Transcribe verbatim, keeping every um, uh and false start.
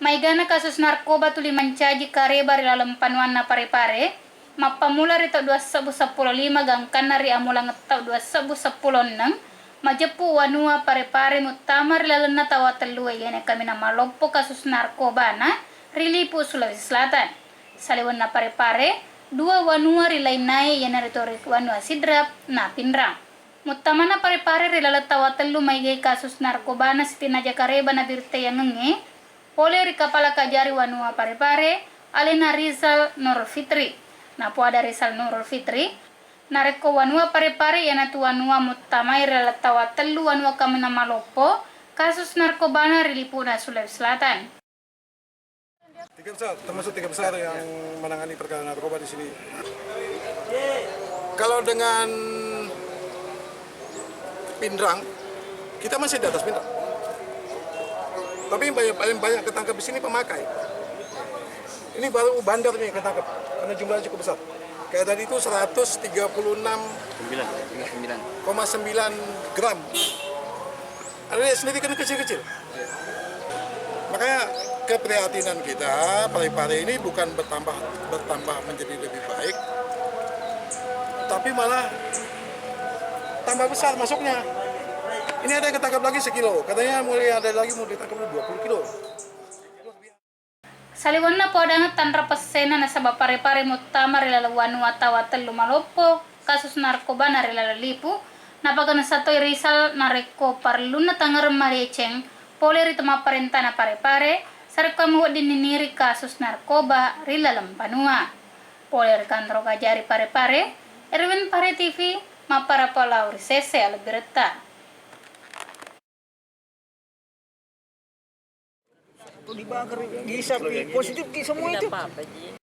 Maegana kasus narkoba tuli mancaji kareba ri laleng panuanna Parepare, mappammula ri taung dua sebbu seppulo lima gangkanna ri amulangeng taung dua sebbu seppulo enneng, majeppu wanua Parepare muttama ri lalenna tau tellue, iyana kaminang maloppo kasus narkobana ri Lipu, Sulawesi Selatan. Saliwenna Parepare, dua wanua ri lainnae, iyanaritu ri wanua Sidrap na Pinrang. Muttamana Parepare ri laleng tau tellu maegai kasus narkobana sitinna jaka reba nabirittayangengnge, pole ri Kapala Kajari Wanua Parepare, alena Rizal Nurul Fitri. Napoada Rizal Nurul Fitri, narekko wanua Parepare iyanatu wanua muttamae ri laleng tau tellu wanua kaminang maloppo kasus narkobana ri Lipu'na Sulawesi Selatan. Tiga besar, termasuk tiga besar yang menangani perkara narkoba di sini. Kalau dengan Pinrang, kita masih di atas Pinrang. Tapi yang banyak, paling banyak ketangkap di sini pemakai. Ini baru bandar nih ketangkap, karena jumlahnya cukup besar. Kayak tadi itu seratus tiga puluh enam sembilan, sembilan koma sembilan gram. Ada, lihat sendiri kan kecil-kecil. Makanya keprihatinan kita, Parepare ini bukan bertambah, bertambah menjadi lebih baik, tapi malah tambah besar masuknya. Ini ada yang ketangkap lagi sekilo, katanya mulai ada lagi mau ditangkap dua puluh kilo. Saliwenna poadangeng tanra pessena nasaba Parepare muttama ri laleng wanua tau tellu maloppo kasus narkobana ri laleng Lipu, napagana satoi Rizal narekko parellunna tangereng madeceng pole ri tomapparentana Parepare, sarekkuammi wedding niniri kasus narkoba ri laleng banua. Pole ri Kantoro Kajari Parepare, Erwin Pare T V, mapparappa lao ri sese alebbiretta. Positif ki semua itu.